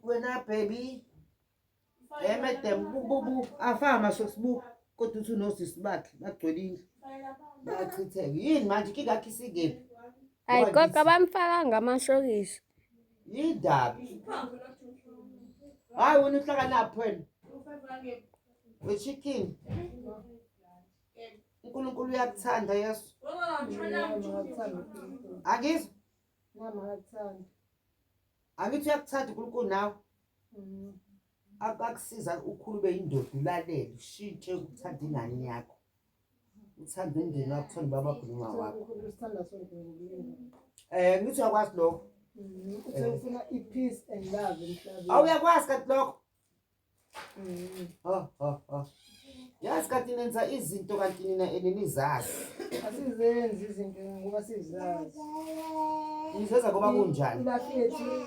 Wena baby. Eh madam bu afaka amasokisi bu kodwa uthi unosisi bakhe bagcwele indlu. Bayachitheka. Yini manje inkinga yakho isikephi? Hayi gogo abamfakanga amasokisi. Yindaba. Hayi wena uhlakanaphi wena? We-chicken. uNkulunkulu uyakuthanda Yesu. Angizwa? Nami akakuthandi. Angithi uyakuthanda uNkulunkulu nawe. Akusiza ukhulu ube yindoda ulalele ushintshe ukuthanda ingane yakho. Uthande umndeni wakho, uthande ubaba wakho noma wakho. Unkulunkulu usithanda sonke ngokulingana. Eh ngithi uyakwazi lokho. Uthe ufuna i-peace and love emhlabeni. Awuyakwazi kanti lokho. Ha ha ha. Yazi kanti nenza izinto kanti nina eninizazi. Asizenzi izinto ngoba sizazi. Nizenza ngoba kunjani? Ilife yethu.